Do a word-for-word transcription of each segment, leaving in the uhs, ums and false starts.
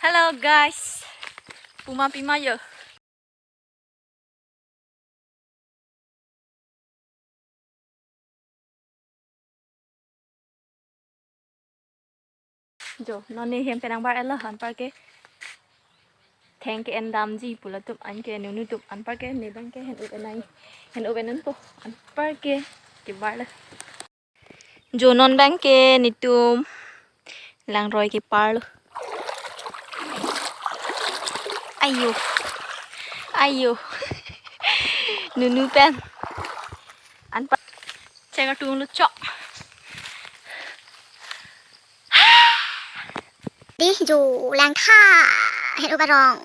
Hello guys. Puma pima yo. Jo, non ne hem pen nangbar-et lo, anparke theng ke-en damji pu latum, anke nunu atum, anparke ne abangke hen-up enai, hen-up en unpo, anparke kebar lo. Jo, non abangke netum langroi kepar lo. Ayo. Ayo. Nunu pen. Anpa. Chek atung lo chok. Dei jo langtha. Hen-up arong.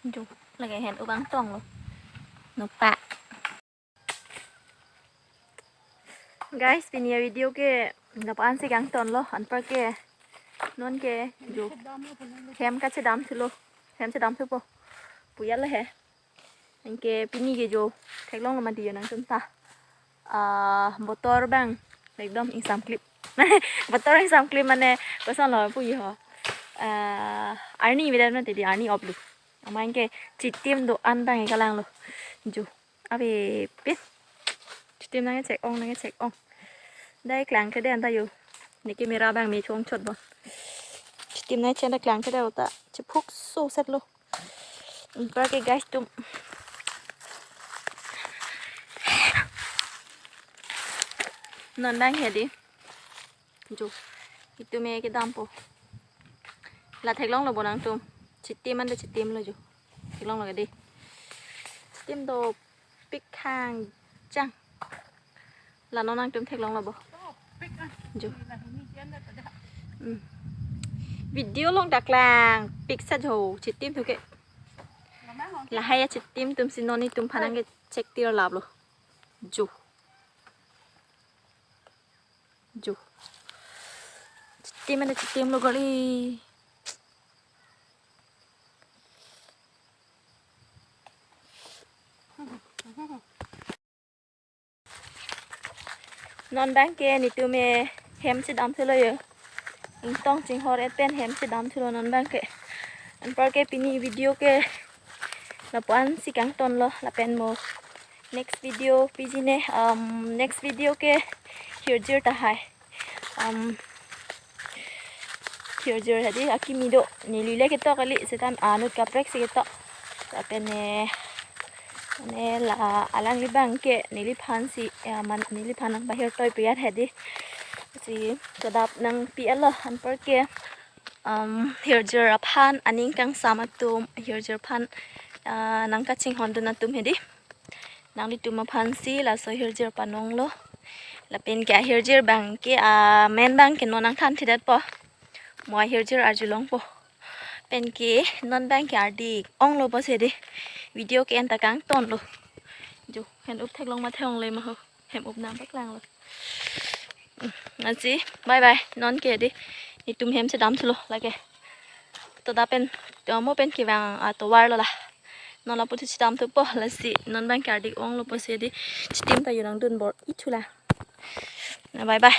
Jo, lake hen-up angtong lo. Nopa. Guys, pini a-video ke lapu-an si kangton lo, anparke non ke jo hem kachedam thulo, hem chedam thupo pu ya lo he. Anke pini ke jo theklong lo mati yo nangtum ta. Ah, botor abang ekdom ingsamklip. Botor ingsamklip mane koson lo pu yo. Ah, arni medan mati dei, arni op lo. Amat anke chitim do-an abang ke kalang lo. Jo. Ave pin. Chitim nangkechek ong, nangkechek ong. Dei klang ke dei anta yo. Ne camera abang me chong chot bon. Chitim nangkechek dei klang ke dei ta. Chiphuk so set lo. Anparke guys atum. Non abang he dei. Jo. Itum me kedampo. La theklong lo bo nangtum. Chitim anta chitim lo jo. Theklong lo ke dei. Chitim dopik hang jang. La non nangtum theklong lo bo. Jo. Hmm. Video along ta klangpik sa jo chitim thu ke. Lahai achitim atum si non itum aphan nangkechek tir lap lo. Jo. Jo. Chitim anta chitim lo kali. Non abang ke netum me hem chedam thulo yo. Ingtong chinghor-et pen hem chedam thulo non abang ke. Anparke pini video ke lapu-an si kangton lo lapen mo next video piji ne, um, next video ke hirjir tahai. Um, hirjir hadi akimi do, neli le ketok kali, seta anut kaprek si ketok. Lapen ne, ne la alangli abang ke neliphan si, ya, man, neliphan nangpahirtoi piyat hadi. Si kedap nangpi-et lo anparke, um, hirjir aphan aning kangsam atum, hirjir aphan, ah, nangkachinghon dun atum hadi. Nanglitum aphansi laso ahirjir panonglo. Lapen ke ahirjir abang ke amen abang ke non nangthan thidetpo. Mo ahirjir arjulongpo. Pen ke non abang ke ardi onglo pusi dei. Video ke anta kangtonlo. Jo, hem up theklong ma theklongle ma ho. Hem up nangpaklanglo. Lasi, bye bye. Non ke dei. Netum hem chedam thulo lake. To da pen, to mo pen kevang atovar lo la. Non lapu thu chedam thupo lasi. Non abang ke ardi onglo pusi dei. Chitim ta jurnang dun bor-i thu la. Na, bye bye.